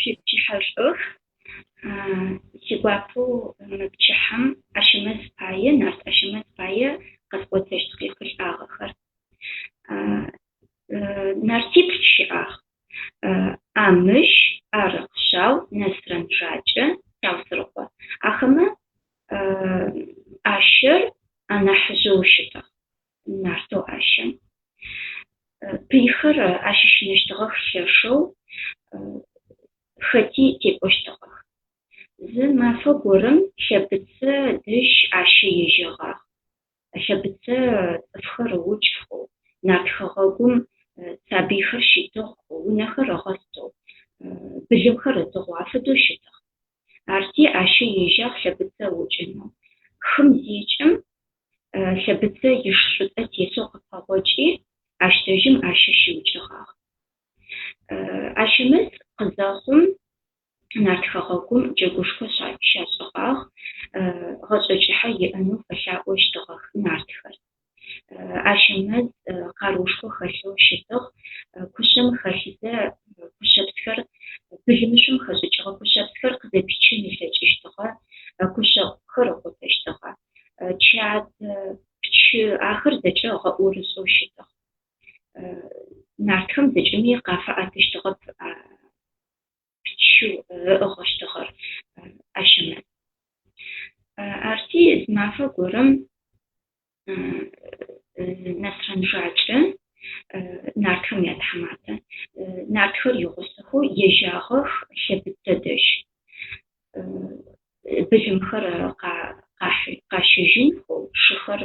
Шъуипчыхьэ шӏух. Сигуапэу мы пчыхьэм Ащэмэз пае, нарт Ащэмэз пае къэсӏотэщт къехъулӏагъэхэр. Нартиплӏ щыӏагъ. Амыщ, Арыкъшъау, Нэсрэн Жакӏэ, Саусырыкъо. Ахэмэ Ащэр анахьыжъэу щытыгъ, нартэу Ащэ. Пыйхэр ащыщынэщтыгъэх лъэшэу, хэти текӏощтыгъэх. Зы мафэ горэм Лъэбыцэ дэжь Ащэ ежьэгъагъ. Лъэбыцэ цӏыфхэр ыукӏхэу, нарт хэгъэгум сабыйхэр щитыгъухэу, унэхэр ыгъэстэу, былымхэр ытыгъоу афэдэу щытыгъ. Арти Ащэ ежьагъ Лъэбыцэ ыукӏынэу. Хым зекӏым Лъэбыцэ иш шӏуцӏэ тесэу къыпэгъокӏи, ащ дэжьым Ащэ щиукӏыгъагъ. Ащэмэз къызэхъум нарт хэгъэгум джэгушхо щашӏыгъагъ, гъэшӏэ кӏыхьэ иӏэнэу фэлъаӏощтыгъэх нартхэр. Ащэмэз къарыушхо хэлъэу щытыгъ, кушъэм хэлъызэ кушъэпсхэр, былымышъом хэшӏыкӏыгъэ кушъэпсхэр къызэпичын ылъэкӏыщтыгъэ, кушъэхэр ыкъутэщтыгъэ. Чатэ, пчы ахэр зэкӏэ ыгъэӏорышӏэу щытыгъ. Нартхэм зэкӏэми къафэӏэтыщтыгъэп пчы ыӏыгъыщтыгъэр Ащэмэз. Арти зы мафэ горэм Нэсрэн Жакӏэ нартхэм ятхьаматэ нартхэр игъусэхэу ежьагъэх Лъэбыцэ дэжь. Былымхэр къащэжьынхэу, шыхэр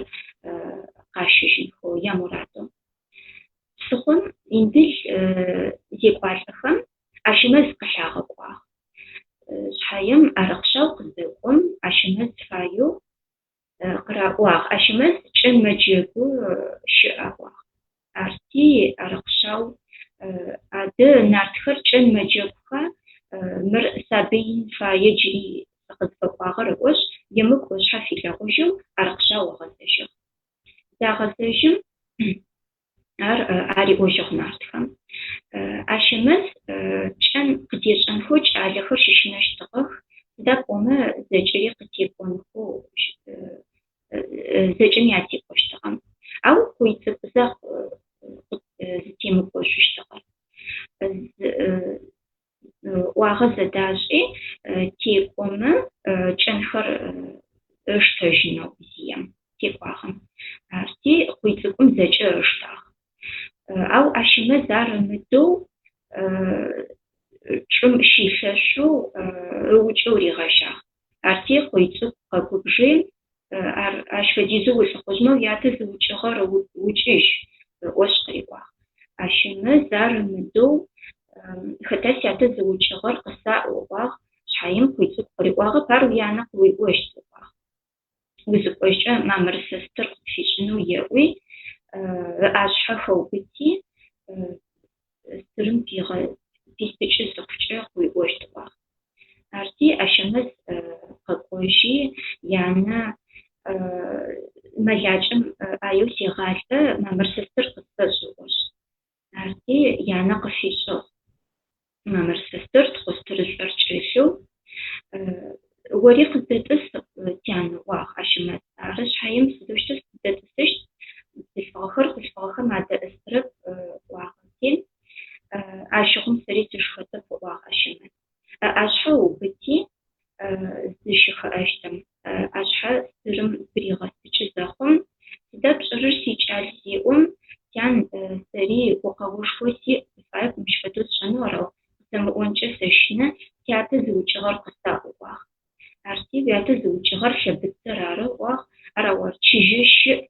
къащэжьынхэу ямурадэу. Псыхъом Индыл зекӏуалӏэхэм Ащэмэз къылъагъэкӏуагъ. Шъхьаем Арыкъшъау къызэкӏом Ащэмэз фаеу къыраӏуагъ. Ащэмэз кӏэн мэджэгу щыӏ аӏуагъ. Арти Арыкъшъау адэ нартхэр кӏэн мэджэгуха, мыр сабыин фае джыри къызфэкӏуагъэр ыӏошъ, емыкӏу ышъхьэ филъэгъужьэу Арыкъшъау ыгъэзэжьыгъ. Загъэзэжьым ар ариӏожьыгъ нартхэм. Ащэмэз кӏэн къыдешӏэнхэу кӏалэхэр щыщынэщтыгъэх, сыда пӏомэ зэкӏэри къытекӏонхэу зэкӏэми атекӏощтыгъэ. Ау Къуйцӏыкӏузэ зытемыкӏошъущтыгъэр. ӏуагъэ зэдашӏи текӏомэ кӏэнхэр ыштэжьынэу зием текӏуагъэм. Арти Къуйцӏыкӏум зэкӏэ ыштагъ. Ау Ащэмэз ар ымыдэу чӏым щилъэшъоу ыукӏэу ригъэжьагъ. Арти Къуйцӏыкӏу къэгубжи, ар ащ фэдизэу улӏыхъужъмэ уятэ зыукӏыгъэр укӏыжь ыӏошъ къыриӏуагъ. Ащэмэз ар ымыдэу хэта сятэ зыукӏыгъэр къысаӏу ыӏуагъ, шъхьаем Къуйцӏыкӏу къыриӏуагъэп, ар уянэ къыуиӏощт ыӏуагъ. Узыкӏожькӏэ мамырысэ стыр къыпфишӏынэу еӏуи, ыӏашъхьэ хэубыти, стырым пистыкӏы зыхъукӏэ къыуиӏощт ыӏуагъ. Арти Ащэмэз къэкӏожьи, янэ мэлакӏэм ӏаеу сегъалӏэ, мамырысэ стыр къысфэшӏ ыӏошъ. Арти янэ къыфишӏыгъ. Мамырысэ стыр тхъу стырышӏор кӏэлъэу, ори къыздэтӏыс тян ыӏуагъ Ащэмэз. Ары шъхьаем сыдэущтэу сыздэтӏысыщт, бзылъфыгъэхэр хъулъфыгъэхэм адэӏысырэп ыӏуагъэти, ащыгъум сэри сышхэтэп ыӏуагъ Ащэмэз. Ыӏашъхьэ ыубыти, зыщыхэӏэщтым ыӏашъхьэ стырым тыригъэстыкӏы зэхъум, сыда пшӏэрэр сикӏал зеӏом, тян сэри гукъэошхо сиӏ, сыфаеп мыщ фэдэу сшӏэнэу, арэу къысэмыӏонкӏэ сэщынэ, сятэ зыукӏыгъэр къысаӏу ыӏуагъ. Арти уятэ зыукӏыгъэр Лъэбыцэр ары ыӏуагъ, арау ар чыжьэ щыӏ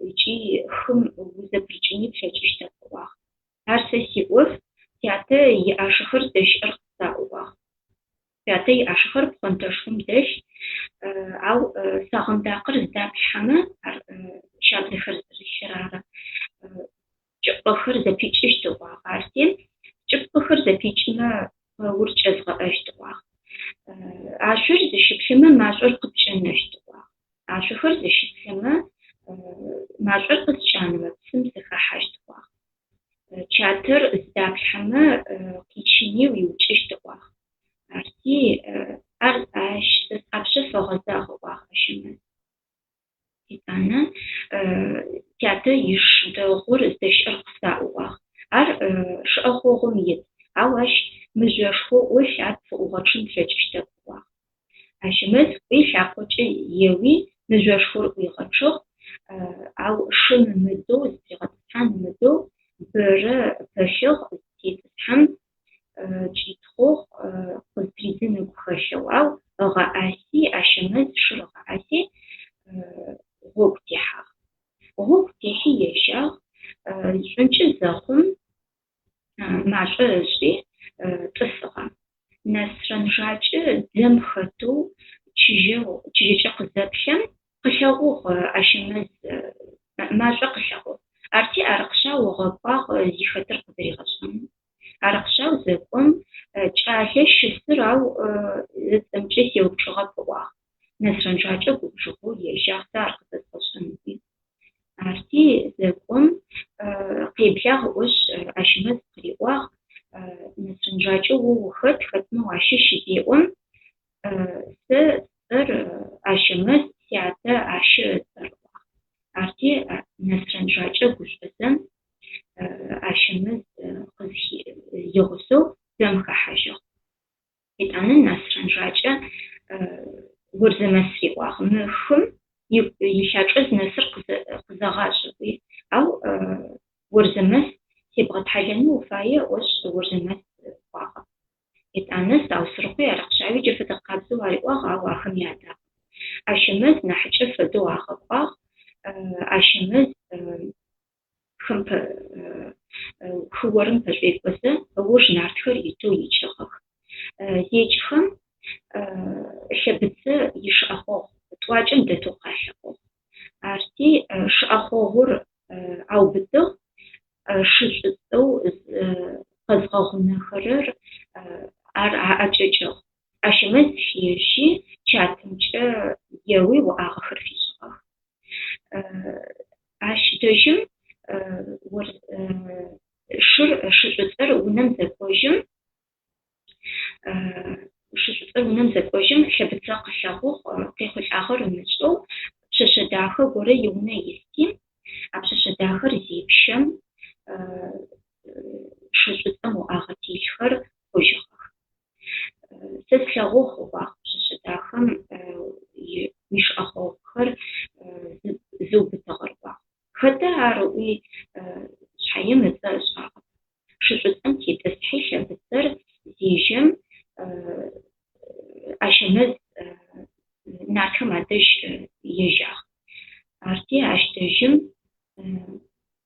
ыкӏи хым узэпырыкӏыни плъэкӏыщтэп ыӏуагъ. Ар сэ сиӏоф, сятэ иӏашэхэр зыдэщыӏэр къысаӏу ыӏуагъ. Сятэ иӏашэхэр пхъонтэшхом дэлъ, ау сагъындакъыр зыдаплъхьэмэ, ар щабзэхэр зэрылъыр ары. Кӏыпкъэхэр зэпикӏыщт ыӏуагъ. Арти кӏыпкъэхэр зэпикӏымэ пкъэур кӏэзгъэӏэщт ыӏуагъ. Ашъор зыщыплъэмэ машӏор къыпкӏэнэщт ыӏуагъ. Ашъохэр зыщыплъэмэ машӏор къыскӏанэмэ псым сыхэхьащт ыӏуагъ. Чатэр зыдаплъхьэмэ. Армэ къичыни уиукӏыщт ыӏуагъ. Арти ар ащ сэ сӏапшъэ фэгъэзагъ ыӏуагъ Ащэмэз. Етӏанэ тятэ иш дэгъур зыдэщыӏэр къысаӏу ыӏуагъ. Ар шыӏэхъогъум ит, ау ащ мыжъошхо ӏулъ, ар пфыӏугъэчъын плъэкӏыщтэп ыӏуагъ. Ащэмэз кӏуи лъакъокӏэ еуи мыжъошхор ӏуигъэчъыгъ, ау шым ымыдэу, зытыригъэтӏысхьан ымыдэу бэрэ пэлъыгъ, зытетӏысхьэм кӏитхъугъ, къызтридзын ыгу хэлъэу, ау ыгъэӏаси, Ащэмэз шыр ыгъэӏаси гъогу техьагъ. Гъогу техьи ежьагъ, шӏункӏы зэхъум машӏо ышӏи тӏысыгъэ. Нэсрэн Жакӏэ дзэм хэтэу чыжьэу чыжьэкӏэ къызэплъэм, къылъэгъугъ Ащэмэз машӏо къылъэгъугъ. Арти Арыкъшъау ыгъэкӏуагъ зи хэтыр къызэригъэшӏэнэу. Арыкъшъау зэкӏом, кӏалэ щысыр ау ыцӏэмкӏэ сеупчӏыгъэп ыӏуагъ. Нэсрэн Жакӏэ губжыгъэу ежьагъ сэ ар къызэзгъэшӏэн ыӏуи. Арти зэкӏом, къеблагъ ыӏошъ Ащэмэз къыриӏуагъ, Нэсрэн Жакӏэ о ухэт, хэтмэ уащыщ зеӏом, сэ сцӏэр Ащэмэз, сятэ Ащэ ыцӏэр ыӏуагъ. Арти Нэсрэн Жакӏэ гушӏозэ Ащэмэз игъусэу дзэм хэхьажьыгъ. Етӏанэ Нэсрэн Жакӏэ Орзэмэс риӏуагъ, мы хым илъачӏэ зынэсыр къызэгъашӏ ыӏуи, ау Орзэмэс себгъэтхьэлэнэу уфае ыӏошъ Орзэмэс кӏуагъэп. Етӏанэ Саусырыкъуи Арыкъшъауи джа фэдэ къабзэу ариӏуагъ, ау ахэми адагъэп. Ащэмэз нахьыкӏэ фэдэу агъэкӏуагъ. Ащэмэз хым хыорым пэшӏуекӏозэ, ыуж нартхэр итэу икӏыгъэх. Зекӏхэм Лъэбыцэ ишыӏэхъогъу тӏуакӏэм дэтэу къалъэгъугъ. Арти шыӏэхъогъур аубытыгъ, шы шӏуцӏэу къэзгъэгъунэхэрэр ар аӏэкӏэкӏыгъ. Ащэмэз лъежьи, чатэмкӏэ еуи уӏагъэхэр фишӏыгъэх. Ащ дэжьым шыр шы шӏуцӏэр унэм зэкӏожьым, шы шӏуцӏэр унэм зэкӏожьым Лъэбыцэ къылъэгъугъ, къехъулӏагъэр ымышӏэу пшъэшъэ дахэ горэ иунэ исти, а пшъэшъэ дахэр зепщэм шы шӏуцӏэм уӏагъэ телъхэр хъужьыгъэх. Сэ слъэгъугъ, ыӏуагъ пшъэшъэ дахэм уишыӏэхъогъухэр зыубытыгъэр ыӏуагъ. Хэта ар ыӏуи шъхьаем ыцӏэ ышӏагъэп. Шы шӏуцӏэм тетӏысхьи Лъэбыцэр зежьэм Ащэмэз нартхэм адэжь ежьагъ. Арти ащ дэжьым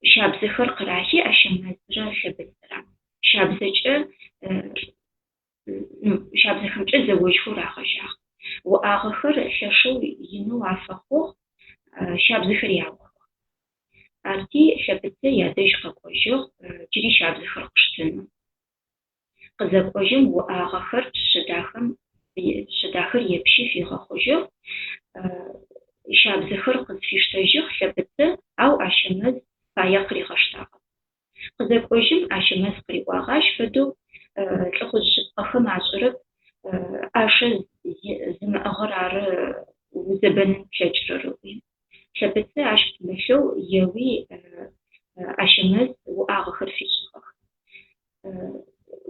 щабзэхэр къырахи Ащэмэзрэ Лъэбыцэрэ щабзэкӏэ щабзэхэмкӏэ зэожьхэу рагъэжьагъ. Уӏагъэхэр лъэшэу инэу афэхъугъ, щабзэхэр яухыгъ. Арти Лъэбыцэ ядэжь къэкӏожьыгъ, джыри щабзэхэр къыштэнэу. Къызэкӏожьым уӏагъэхэр пшъэшъэ дахэм пшъэшъэ дахэр епщи фигъэхъужьыгъ. Щабзэхэр къызфиштэжьыгъ Лъэбыцэ, ау Ащэмэз пае къыригъэштагъэп. Къызэкӏожьым Ащэмэз къыриӏуагъ, ащ фэдэу лӏыхъужъ шъыпкъэхэм ашӏэрэп, ӏашэ зымыӏыгъыр ары узэбэнын плъэкӏырэр ыӏуи. Лъэбыцэ ащ пымылъэу еуи Ащэмэз уӏагъэхэр фишӏыгъэх.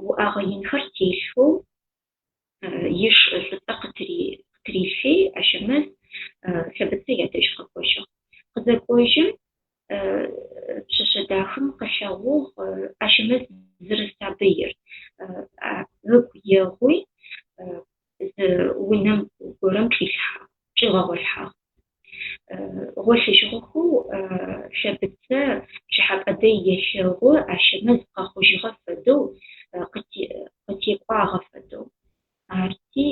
Уӏагъэ инхэр телъхэу иш шӏуцӏэ къытырилъхьи Ащэмэз Лъэбыцэ ядэжь къэкӏожьыгъ. Къызэкӏожьым пшъэшъэ дахэм къылъэгъугъ Ащэмэз зэрэсабыир. Ыгу егъуи зы унэм горэм чӏилъхьагъ, чӏигъэгъолъхьагъ. Гъолъыжьыгъэхэу Лъэбыцэ пчыхьапӏэ дэй елъэгъу Ащэмэз къэхъужьыгъэ фэдэу, къытекӏуагъэ фэдэу. Арти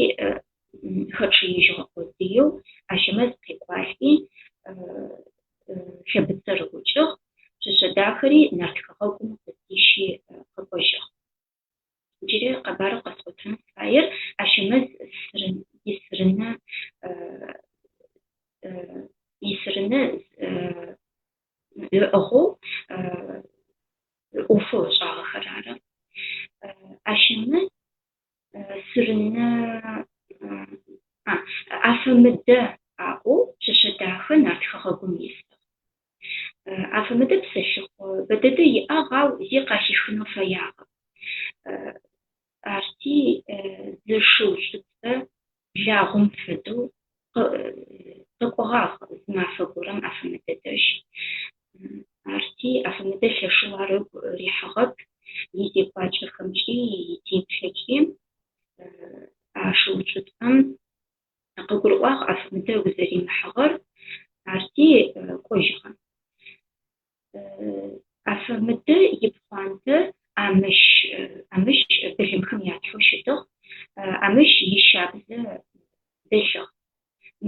хэчъыежьыгъэ къодыеу Ащэмэз къекӏуалӏи Лъэбыцэр ыукӏыгъ, пшъэшъэ дахэри нарт хэгъэгум къыздищи къэкӏожьыгъ. Джыри къэбарэу къэсӏотэн сыфаер Ащэмэз исырынэ исырынэ ыӏыгъэу ӏофэу ышӏагъэхэр ары. Сырынэ Афэмыдэ аӏоу пшъэшъэ дахэ нарт хэгъэгум исыгъ. Афэмыдэ псэлъыхъо бэдэдэ иӏагъ, ау зи къахихынэу фэягъэп. Арти зы шыу шӏуцӏэ благъом фэдэу къэкӏогъагъ зы мафэ горэм Афэмыдэ дэжь. Арти Афэмыдэ лъэшэу ар ыгу рихьыгъэп, изекӏуакӏэхэмкӏи итеплъэкӏи а шыу шӏуцӏэм къыгурыӏуагъ Афэмыдэ ыгу зэримыхьыгъэр, арти кӏожьыгъэ. Афэмыдэ ипхъуантэ Амыщ, Амыщ былымхэм ятхьэу щытыгъ, Амыщ ищабзэ дэлъыгъ.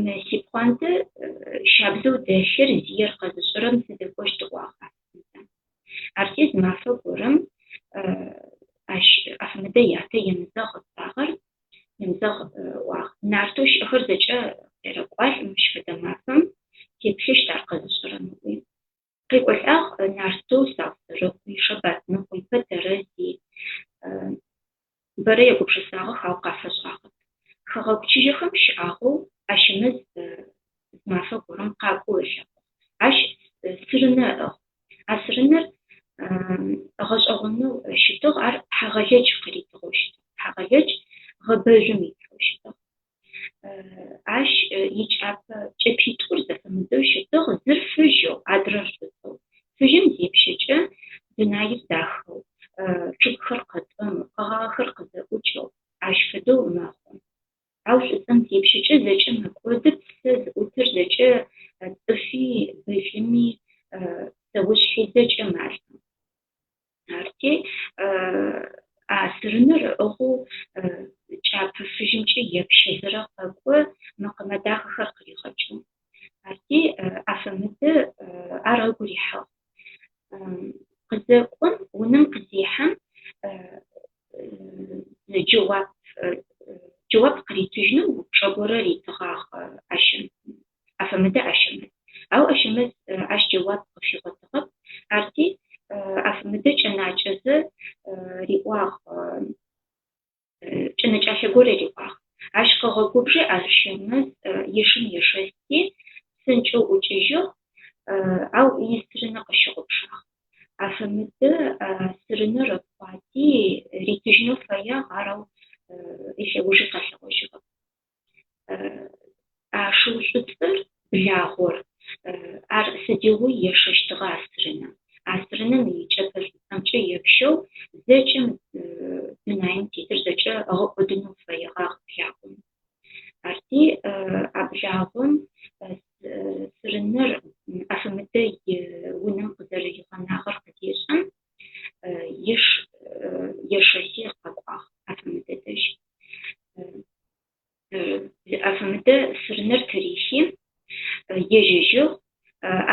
Мы сипхъуантэ щабзэу дэлъыр зиер къэзышӏэрэм сыдэкӏощт ыӏуагъ Афэмыдэ. Арти зы мафэ горэм ащ Афэмыдэ ятэ Емзэгъ ыцӏагъэр, Емзэгъ ыӏуагъ, Нартэу щыӏэхэр зэкӏэ къерэкӏуалӏ мыщ фэдэ мафэм, теплъыщт ар къэзышӏэрэм ыӏуи. Къекӏолӏагъ нартэу Саусэрыкъуи, Шэбатныкъуи, Пэтэрэзи. Бэрэ егупшысагъэх, ау къафэшӏагъэп. Хэгъэгу чыжьэхэм щыӏагъэу Ащэмэз зы мафэ горэм къакӏоу ылъэгъугъ. Ащ сырынэ ыӏыгъ. А сырынэр гъэшӏэгъонэу щытыгъ, ар Тхьагъэлэдж къыритыгъэу щытыгъ. Тхьагъэлэдж гъэбэжъум итыгъэу щытыгъ. Ащ икӏапэ кӏэпитӏур зэфэмыдэу щытыгъ, зыр фыжьэу, адрэр шӏуцӏэу. Фыжьым зепщэкӏэ дунаир дахэу, чъыгхэр къэтӏэмэу, къэгъагъэхэр къызэӏукӏэу, ащ фэдэу мэхъу. Ау шӏуцӏэм зепщэкӏэ зэкӏэ мэкӏоды, псэ зыӏутыр зэкӏэ цӏыфи, былыми, псэушъхьи зэкӏэ малӏэ. Арти а сырыныр ыӏыгъэу кӏапэ фыжьымкӏэ епщэзэрэ къэкӏо, мэкъэмэ дахэхэр къыригъэкӏэу. Арти Афэмыдэ ар ыгу рихьыгъ. Къызэкӏом, унэм къызехьэм джэуап джэуап къыритыжьынэу упчӏэ горэ ритыгъагъ Афэмыдэ Ащэмэз. Ау Ащэмэз ащ джэуап къыфигъотыгъэп. Арти Афэмыдэ кӏэнакӏэзэ риӏуагъ, кӏэнэкӏалъэ горэ риӏуагъ. Ащ къыгъэгубжи Ащэмэз ишым ешэси, псынкӏэу ӏукӏыжьыгъ, ау исырынэ къыщыгъупшагъ. Афэмыдэ сырынэр ыпхъуати, ритыжьынэу фэягъ, ар ау илъэужи къэлъэгъожьыгъэп. А шыу шӏуцӏэр благъор, ар сыдигъуи ешэщтыгъэ а сырынэм. А сырынэм икӏэпэ шӏуцӏэмкӏэ епщэу зэкӏэм дунаим тетыр зэкӏэ ыгъэкӏодынэу фэегъагъ благъом. Арти а благъом сырынэр Афэмыдэ унэм къызэрэригъэнагъэр къызешӏэм, иш ешэси къэкӏуагъ Афэмыдэ дэжь. Афэмыдэ сырынэр тырихи, ежьэжьыгъ.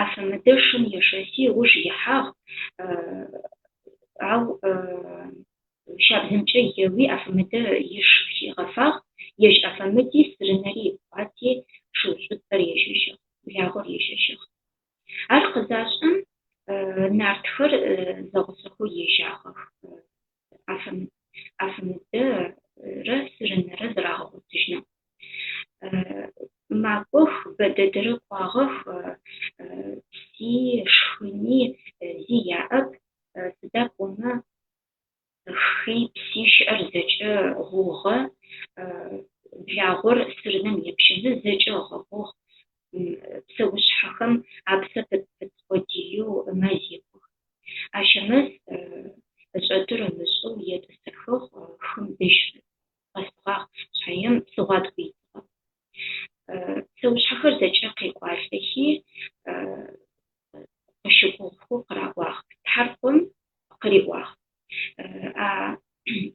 Афэмыдэ шым ешэси ыуж ихьагъ, ау щабзэмкӏэ еуи Афэмыдэ иш хигъэфагъ. Ежь Афэмыди сырынэри ыпхъуати, шыу шӏуцӏэр ежьэжьыгъ, благъор ежьэжьыгъ. Ар къызашӏэм нартхэр зэгъусэхэу ежьагъэх. Афэмыдэрэ сырынэрэ зэрагъэгъотыжьынэу. Макӏох, бэдэдэрэ кӏуагъэх, пси, шхыни зи яӏэп, сыда пӏомэ хи, пси щыӏэр зэкӏэ гъугъэ, благъор сырынэм епщэзэ зэкӏэ ыгъэгъугъ, псэушъхьэхэм апсэ пыт къодыеу мэзекӏох. Ащэмэз ышӏэтыр ымышӏэу етӏысэхыгъ, хым дэжь къэсыгъагъ, шъхьаем псыгъуаткӏо итыгъэп. Псэушъхьэхэр зэкӏэ къекӏуалӏэхи, къыщыгугъухэу къыраӏуагъ. Тхьаркъом къыриӏуагъ. А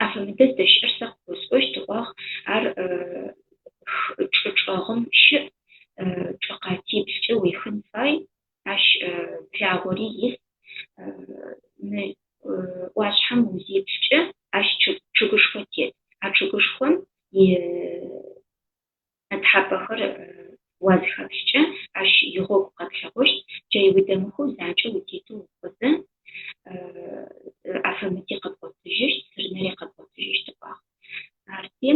Афэмыдэ зыдэщыӏэр сэ къыосӏощт, ыӏуагъ, ар чӏы чӏэгъым щыӏ, чӏы къатиблкӏэ уехын фай, ащ благъори ис. Мы ӏуашъхьэм узеплъкӏэ ащ чъыгышхо тет. А чъыгышхом итхьапэхэр уазыхэплъкӏэ ащ игъогу къэплъэгъущт, джай удэмыхэу занкӏэу утетэу укӏозэ Афэмыди къэбгъотыжьыщт, сырынэри къэбгъотыжьыщт, ыӏуагъ. Арти.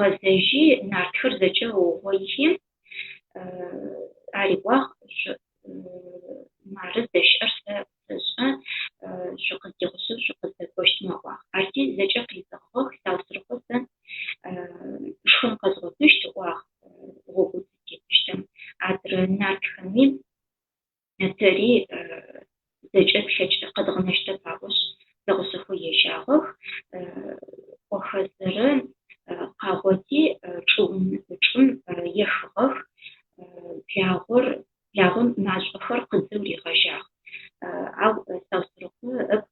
Ыгъэзэжьи нартхэр зэкӏэ ыугъоихи ариӏуагъ, Мары здэщыӏэр сэ сэшӏэ, шъукъыздигъусэу шъукъыздэкӏощтмэ ыӏуагъ. Арти зэкӏэ къезэгъыгъэх, Саусырыкъо сэ шхын къэзгъотыщт ыӏуагъ гъогоу тызтетыщтым. Адрэ нартхэми тэри зэкӏэ тлъэкӏ къэдгъэнэщтэп аӏошъ, зэгъусэхэу ежьагъэх. Кӏохэзэрэ къагъоти чӏым ехыгъэх. Благъор благъом машӏохэр къыдзэу ригъэжьагъ. Ау Саусырыкъо ыпкъ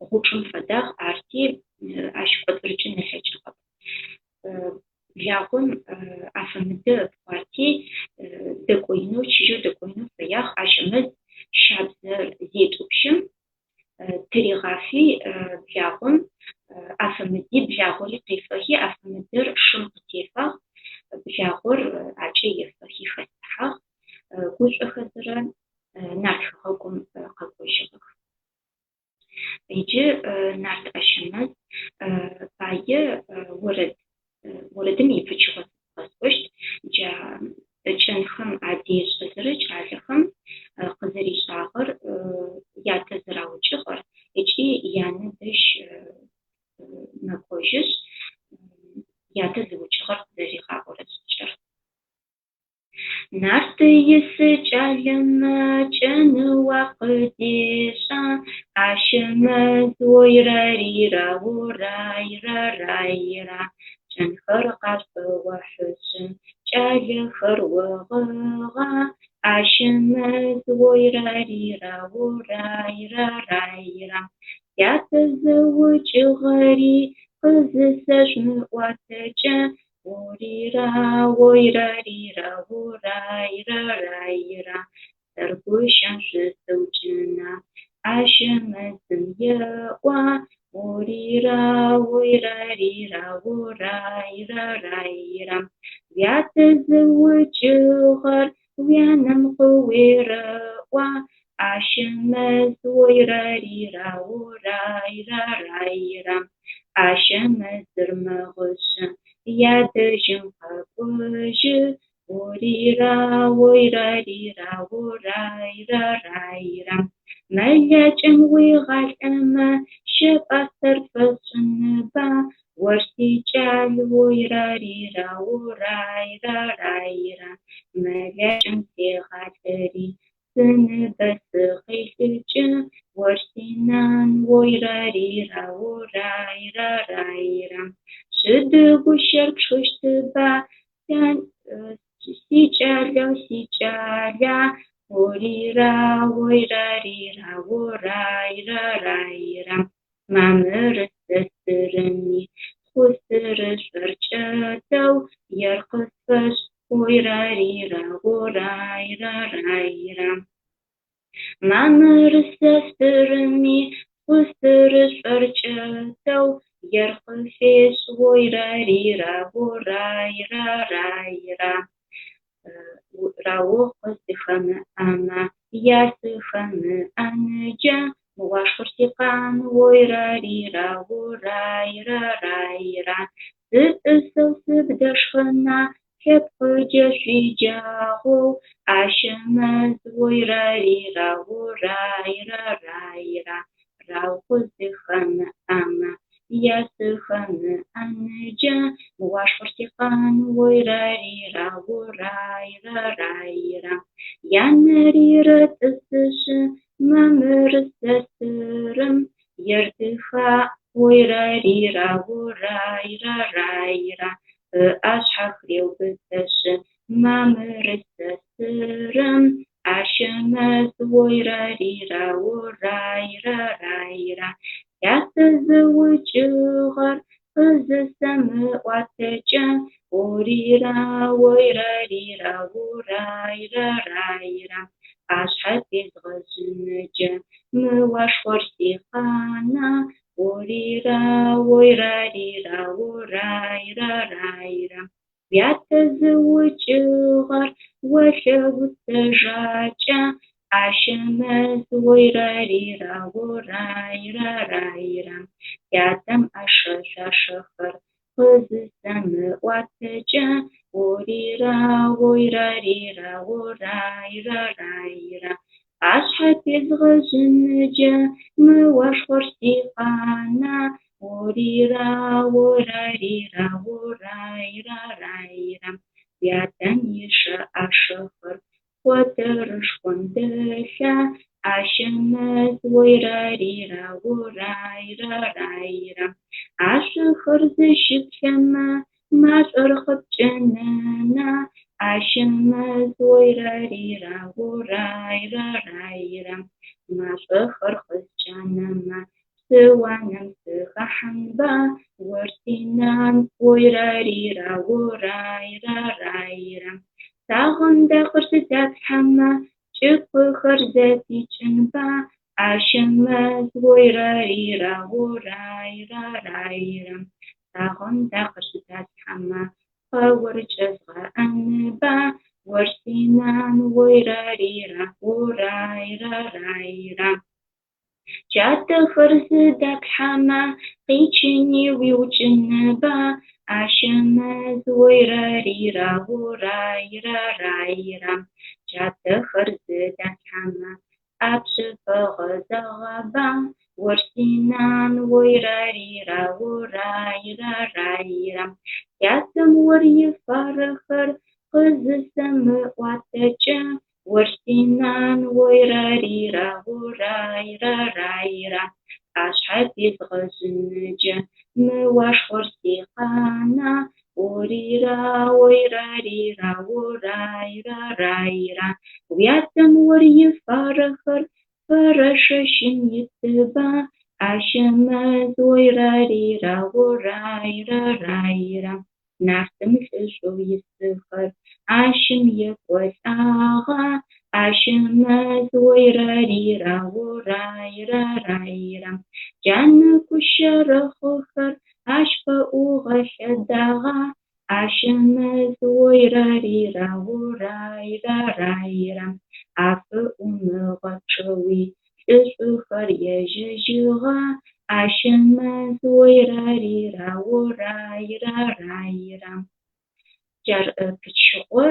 гъучӏым фэдагъ, арти ащ кӏоцӏырыкӏын ылъэкӏыгъэп. Благъом Афэмыдэ ыпхъуати дэкӏоинэу, чыжьэу дэкӏоинэу фэягъ. Ащэмэз щабзэр зетӏупщым тыригъафи благъом Афэмыди благъори къефэхи, Афэмыдэр шым къытефагъ, благъор акӏэ ефэхи хэсыхьагъ. Гушӏохэзэрэ нарт хэгъэгум къэкӏожьыгъэх. Иджы нарт Ащэмэз пае орэд орэдым ипычыгъо къэсӏощт. Джа кӏэнхэм адешӏэзэрэ кӏалэхэм къызэришӏагъэр ятэ зэраукӏыгъэр ыкӏи янэ дэжь мэкӏожьышъ, ятэ зыукӏыгъэр къызэригъаӏорэ шӏыкӏэр. Нарты исы кӏалэмэ кӏэныуа къыдешӏа, Ащэмэз ойрэрира орайрэрайра. Кӏэнхэр къашӏоохьышъы, кӏалэхэр огъыгъа, Ащэмэз ойрэрира орайрэрайра. Сятэ зыукӏыгъэри къызысэшъумыӏуатэкӏэ, Орира ойрэрира орайрэрайра. Сэр гущэм шъусыукӏына, Ащэмэзым еӏуа, Орира ойрэрира орайрэрайра. Уятэ зыукӏыгъэр уянэм къыуерэӏуа, Ащэмэз ойрэрира орайрэрайра. Ащэмэзыр мэгъышъы, ядэжьым къэкӏожьы, Орира ойрэрира орайрэрайра. Мэлакӏэм уигъалӏэмэ, щэ-пӏастэр пфэсшӏыныба, Ор сикӏал ойрэрира орайрэрайра. Мэлакӏэм сегъалӏэри, сыныбэ сыкъилӏыкӏы, Ор синан ойрэрира орайрэрайра. Шъыды гущэр пшхыщтыба, сикӏалэу сикӏала, Орира ойрэрира орайрэрайра. Мамырысэ стырыми, тхъу стырышъор кӏэтэу, ер къысфэшӏ, ойрэрира орайрэрайра. Мамырысэ стырыми, тхъу стырышъор кӏэтэу, ер къыфешӏ, ойрэрира орайрэрайра. Рао къыздыхэмыӏэмэ, ясыхэмыӏэныджэ, Мыуашхор сикъан, ойрэрира орайрэрайра. Сытӏысэу сыбдэшхэна, лъэпкъыджэ шъуиджагъоу, Ащэмэз ойрэрира орайрэрайра. Рау къыздыхэмыӏэмэ, ясыхэмыӏэныджэ, Мыуашхор сикъан, ойрэрира орайрэрайра. Янэрирэ тӏысышъы, мамырысэ стырым, ердыхаӏ, ойрэрира орайрэрайра. Ыӏашъхьэх реубытэшъы, мамырысэ стырым, Ащэмэз ойрэрира орайрэрайра. Сятэ зыукӏыгъэр къызысэмыӏуатэкӏэ, Орира ойрэрира орайрэрайра. Ашъхьэ тезгъэжъыныджэ, мыуашхор сикъана, Орира ойрэрира орайрэрайра. Уятэ зыукӏыгъэр олъэгъу сэ жакӏэ, Ащэмэз ойрэрира орайрэрайра. Тятэм ӏэшэ-шъуашэхэр Къызысэмыӏуатэкӏэ, Орира, ойрарира, орайра-райра. Пӏашъхьэ пезгъэжъыныджэ мы уашхъор сикъана, Орира, орарира, орайра-райра. Уятэм ишы ӏашэхэр къотэрышхом дэлъа, Ащэмэз, ойрарира, орайра-райра. Ашъохэр зыщыплъэмэ машӏор къыпкӏэнэна, Ащэмэз, ойрарира, орайра-райра. Машӏохэр къыскӏанэмэ псыуанэм сыхэхьанба, Ор синан, ойрарира, орайра-райра. Сагъындакъыр зыдаплъхьэмэ кӏыпкъыхэр зэпикӏынба, Ащэмэз, ойрарира, орайра-райра. Сагъындакъыр зыдаслъхьэмэ пкъэур кӏэзгъэӏэнба, Ор синан, ойрарира, орайра-райра. Чатэхэр зыдаплъхьэмэ къичыни уиукӏынба, Ащэмэз, ойрарира, орайра-райра. Чатэхэр зыдаслъхьэмэ ӏапшъэ фэгъэзэгъэба, Ор синан, ойрарира, орайра-райра. Сятэм ор ифарэхэр къызысэмыӏуатэкӏэ, Ор синан, ойрарира, орайра-райра. Пӏашъхьэ пезгъэжъыныджэ мы уашхъор сикъана, Орира, ойрарира, орайра-райра. Уятэм ор ифарэхэр фэрэ шэщым итыба, Ащэмэз, ойрарира, орайра-райра. Нартым лӏышӏоу исыхэр ащым екӏолӏагъа, Ащэмэз, ойрарира, орайра-райра. Джанэку щэрэхъыхэр ащ пэӏугъэлъэдагъа, Ащэмэз, ойрарира, орайра-райра. Афыӏумыгъэчъэуи лӏышӏухэр ежьэжьыгъа, Ащэмэз, ойрарира, орайра-райра. Джар пычыгъо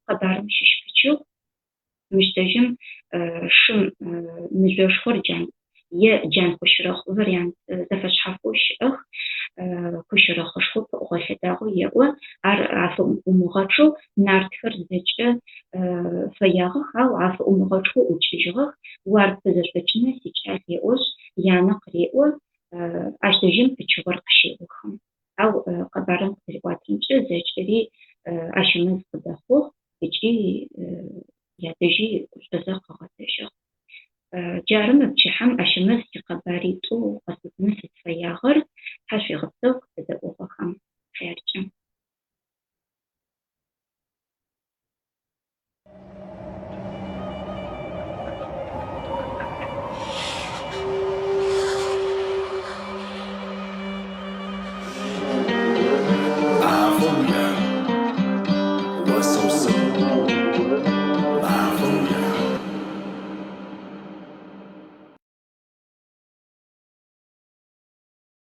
къэбарым щыщ пычыгъу. Мыщ дэжьым шым мыжъошхор джан е джан къущырэхъу вариант зэфэшъхьафэу щыӏэх. Къущырэхъышхоу пэӏугъэлъэдагъэу еӏо. Ар афэӏумыгъэчъэу нартхэр зэкӏэ фэягъэх, ау афэӏумыгъэчъэу ӏукӏыжьыгъэх. О ар пфызэшӏокӏынэ, сикӏал, еӏошъ, янэ къыреӏо, ащ дэжьым пычыгъор къыщеухы. Ау къэбарым къызэриӏуатэрэмкӏэ зэкӏэри Ащэмэз къыдэхъугъ ыкӏи ядэжьи гушӏозэ къыгъэзэжьыгъ. Джары мы пчыхьэм Ащэмэз